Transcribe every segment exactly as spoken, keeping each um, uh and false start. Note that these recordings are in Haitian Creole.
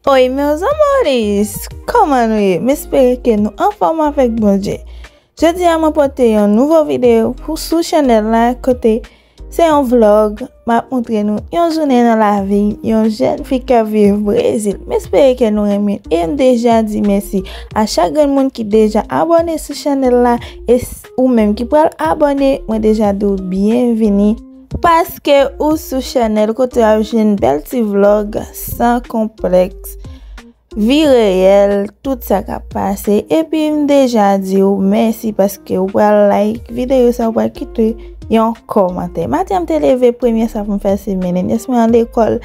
Oi, meus amores! Kòman nou ye? M espere ke nou anfòm avèk Bondye. Jodi a, mwen pote yon nouvo videyo pou sou chanèl la, kote se yon vlog. M ap montre nou yon jounen nan lavi yon jèn fi k ap viv Brezil. M espere ke nou renmen e m deja di mèsi a chak grenn moun ki deja abòne sou chanèl la. E s- ou menm ki pral abòne, mwen deja di w byenvini. Paske ou sou chanèl kote w ap jwenn bèl ti vlog san konplèks, vi reyèl, tout sa k ap pase. Epi m deja di w mèsi paske ou pral like videyo sa, ou pral kite yon kòmantè. Maten an m te leve, premye sa pou m fè se mennen nès mwen an lekòl.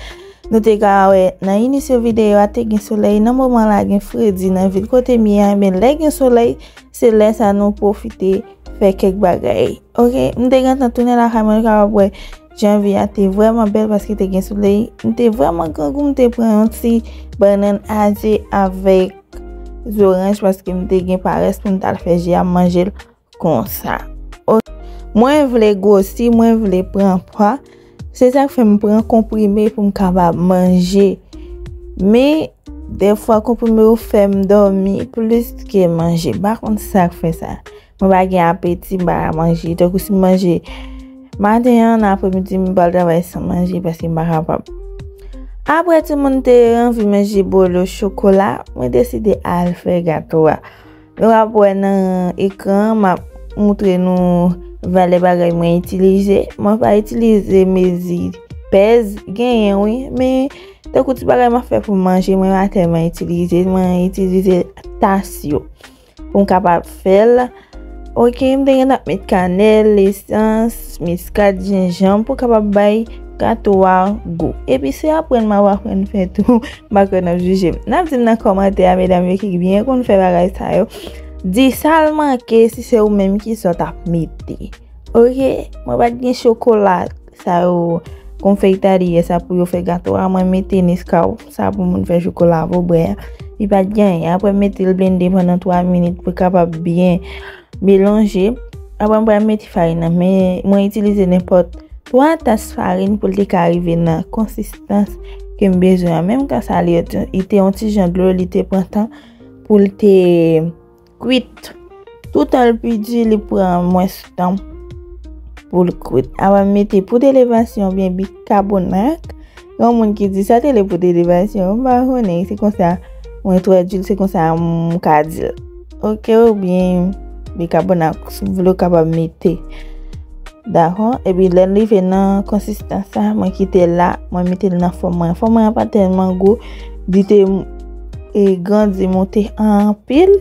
Nou te ka wè nan inisyo videyo a, te gen solèy. Nan moman la, gen fredi nan vil kote m ye a. Men lè gen solèy, se lè sa nou pwofite fè kèk bagay. Oke, m te gentan tounen lakay mwen, nou kapab wè jan vi a te vrèman bèl paske te gen solèy. M te vrèman grangou, m te pran yon ti bannann aje avèk zoranj paske m te gen parès pou m t al fè ji a, m manje l konsa. O- Mwen vle gwosi, mwen vle pran pwa. Se sa k fè m pran konprime pou m kapab manje. Men, dèfwa konprime yo fè m dòmi plis ke manje. M pa konn sa k fè sa. Mwen pa gen apeti, m pa ka manje. Tankou si m manje maten an, nan apremidi, m pral travay san manje paske m pa kapab. Apre timoun te anvi manje bolo chokola, mwen deside al fè gato a. Nou ap wè nan ekran, m ap montre nou valè bagay mwen itilize. Mwen pa itilize mezi pèz, genyen wi, men tankou ti bagay m ap fè pou manje, mwen pa tèlman itilize, mwen itilize tas yo pou m kapab fè l. Oke, m te gentan ap met kanèl, esans, miskad, jenjanm pou kapab bay gato a gou. Epi se aprann m ap aprann fè tou, m pa kwè n ap jije m. N ap di m nan kòmantè a, medam yo ki byen konn fè bagay sa yo, di sa l manke, si se ou menm ki sa w t ap mete. Oke, mwen pa t gen chokola sa yo, konfèktari yè sa pou yo fè gato a, mwen mete Nescau, sa pou moun fè chokola pou bwè a. Li pa t gen anyen. Apre m mete l blende pandan twa minit pou kapab byen melanje. Apre m pral mete farin nan, men mwen itilize nenpòt twa tas farin pou l te ka rive nan konsistans ke m bezwen an. Menm kan sa li, li te yon ti jan dlo, li te pran tan pou l te kwit. Toutan l pi di, li pran mwens tan pou l kwit. Apre m mete poud elevasyon oubyen bikabonak. Gen moun ki di sa te le poud elevasyon, m pa konnen, se konsa mwen tradui l, se konsa m ka di l. Oke, oubyen bikabonak, si w vle w kapab mete. Dakò? Epi lè l rive nan konsistans sa, mwen kite l la, mwen mete l nan fò mwen. Fò mwen an pa tèlman gwo, li te, e, grandi, monte anpil,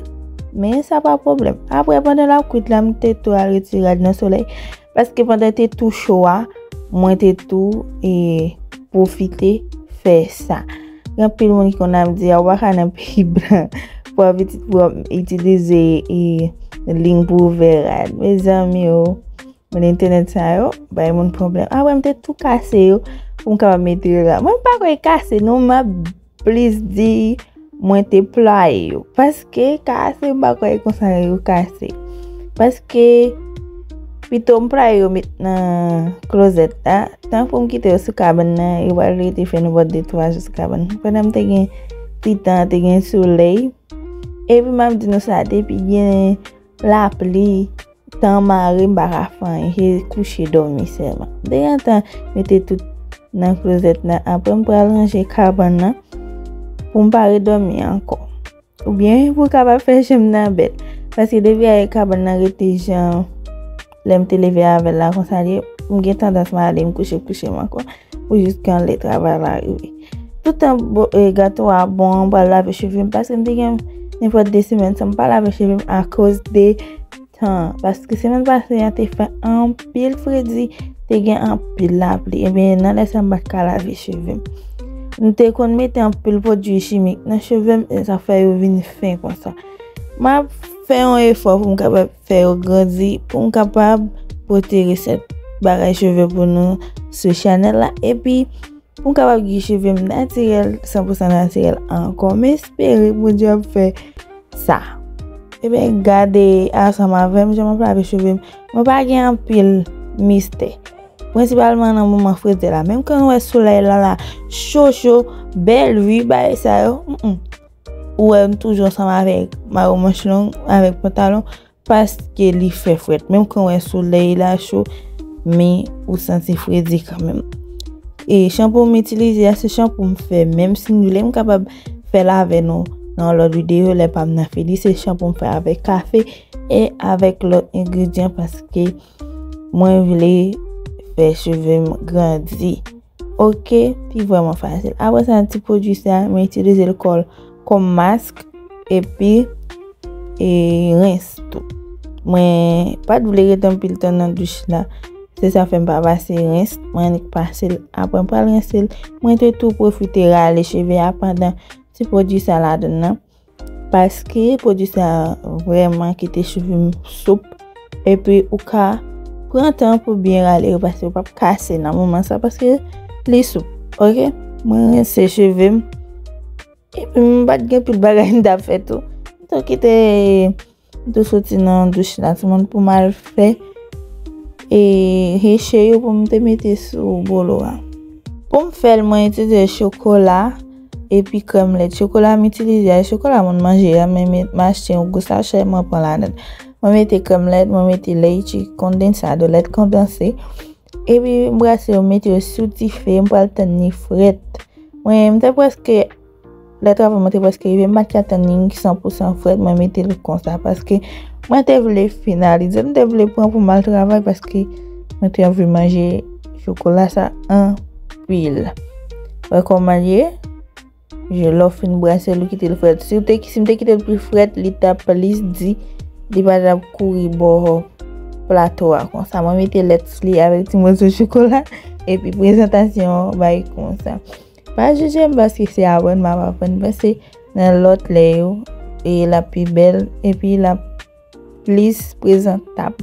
men sa pa pwoblèm. Apre, pandan l ap kwit la, m te tou al retire l nan solèy, paske pandan l te tou cho a, mwen te tou, e, pwofite fè sa. Gen anpil moun ki konn ap di, "A, w pa ka nan peyi blan pou w ap iti-, pou w ap itilize, e, ling pou ouvè rad." Mezanmi o, moun entènèt sa yo bay moun pwoblèm. Apre, m te tou kase yo pou m kapab mete yo la. Mwen, m pa kwè kase, non, m ap plis di mwen te playe yo. Paske kase, m pa kwè e konsa yo kase. Paske pito m playe yo met nan klozèt la, tan pou m kite yo sou kabann nan, yo pral rete fè nenpòt de twa jou sou kabann nan. Pandan m te gen ti tan, te gen solèy. Epi m ap di nou sa, depi gen lapli, tan mare, m pa ka fè anyen, se kouche dòmi sèlman. M te gentan mete tout nan klozèt nan. Apre, m pral ranje kabann nan pou m pa redòmi ankò. Oubyen pou kapab fè je m nan bèl. Paske depi ayè kabann nan rete jan lè m te leve avè l la, konsa li ye, m gen tandans m ale, m kouche, kouche m ankò. Pou jiskan lè travay la rive. Toutan bo-, e, gato a bon an, m pral lave cheve m, paske m te gen nenpòt de semèn san m pa lave cheve m akoz de tan. Paske semèn pase a te fè anpil fredi, te gen anpil lapli. Ebyen, nan lè sa a, m pa t ka lave cheve m. M te konn mete anpil pwodui chimik nan cheve m, e sa fè yo vin fen konsa. M ap fè yon efò pou m kapab fè yo grandi, pou m kapab pote resèt bagay cheve pou nou sou chanèl la. Epi, pou m kapab gen cheve m natirèl, san pou san natirèl ankò. M espere Bondye ap fè sa. Ebyen, gade ansanm avè m, jan m ap lave cheve m. Mwen pa gen anpil mistè. Prensipalman nan moman fredi la. Menm kan nou wè solèy la la, cho cho, bèl wi, bagay sa yo. Mm-mm. Ou wè m toujou ansanm avèk mayo manch long, avèk pantalon, paske li fè frèt. Menm kan wè solèy la cho, men ou santi fredi kanmenm. E chanpou m itilize a, se chanpou m fè. Menm si nou vle, m kapab fè l avè nou nan lòt videyo, lè pa m nan fini. Se chanpou m fè avèk kafe e avèk lòt engredyan, paske mwen vle fè cheve m grandi. Ok, li vrèman fasil. Apre sa, ti pwodui sa, mwen itilize l kòl kòm mask, epi e rens tou. Mwen pa t vle ret anpil tan nan douch la. Se sa fè m pa pase rens. Mwen annik pase l. Apre m pral rense l. Mwen te tou pwofite rale cheve a pandan ti pwodui sa ladan nan. Paske pwodui sa vrèman kite cheve m soup. Epi ou ka pran tan pou byen rale yo paske yo p ap kase nan moman sa paske li soup. Ok? Mwen rense cheve m. Epi m pa t gen pil bagay m t ap fè tou. M tou kite, m tou soti nan douch la, timoun, pou m al fè e reche yo pou m te mete sou bolo a. Pou m fè l, mwen itilize chokola epi krèm lèt. Chokola m itilize a, chokola moun manje a, men m, m achte yon gwo sachè, mwen pran ladan. Mwen mete krèm lèt, mwen mete lèt kondensado, lèt kondanse. Epi m brase yo, m mete yo sou dife, m pral tann li frèt. Mwen, m te prèske, lè travay mwen te prèske rive, m pa t ka tann li san pou san frèt, mwen mete l konsa, paske mwen te vle finalize, m te vle pran pou m al travay, paske mwen te anvi manje chokola sa anpil. Wè kòman l ye? Je, lè w fin brase l, ou kite l frèt. Si w te, si m te kite l pi frèt, li t ap plis di, li pa t ap kouri bò plato a konsa. Mwen mete lèt sou li avèk ti moso chokola, epi prezantasyon an bay konsa. Pa jije m paske se aprann m ap aprann, paske nan lòt lè yo, e l ap pi bèl, epi l ap plis prezantab.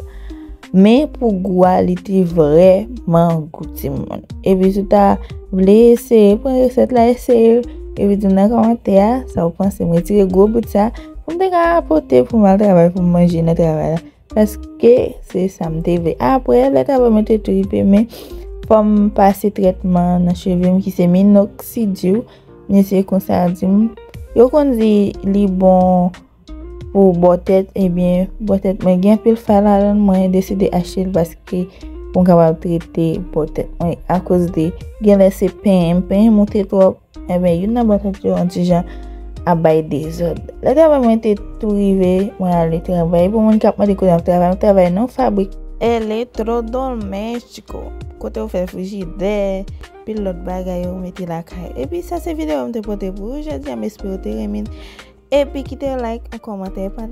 Men pou gou a, li te vrèman gou, timoun. Epi si w ta vle eseye, pran resèt la, eseye. Epi di m nan kòmantè a sa w panse. Mwen retire gwo bout sa pou m te ka pote pou m al travay, pou m manje nan travay la. Paske se sa m te vle. Apre, lè travay mwen te tou rive, men fò m pase trètman nan cheve m ki se minoxidil. Men se konsa di m. Yo konn di li bon pou bò tèt, ebyen, bò tèt mwen gen anpil fay ladan l, mwen deside achte l paske pou m kapab trete bò tèt mwen, akoz de genlè se penyen m, penyen m moute twòp, ebyen, youn nan bò tèt yo yon ti jan ap bay dezòd. Lè travay mwen te tou rive, mwen ale travay. Pou moun k ap mande kote m ap travay, m ap travay nan fabrik elektwodomestiko, kote yo fè frijidè, pil lòt bagay yo mete lakay. Epi sa se videyo m te pote pou ou jodi a, m espere w te renmen. Epi kite yon like, yon kòmantè, pataje.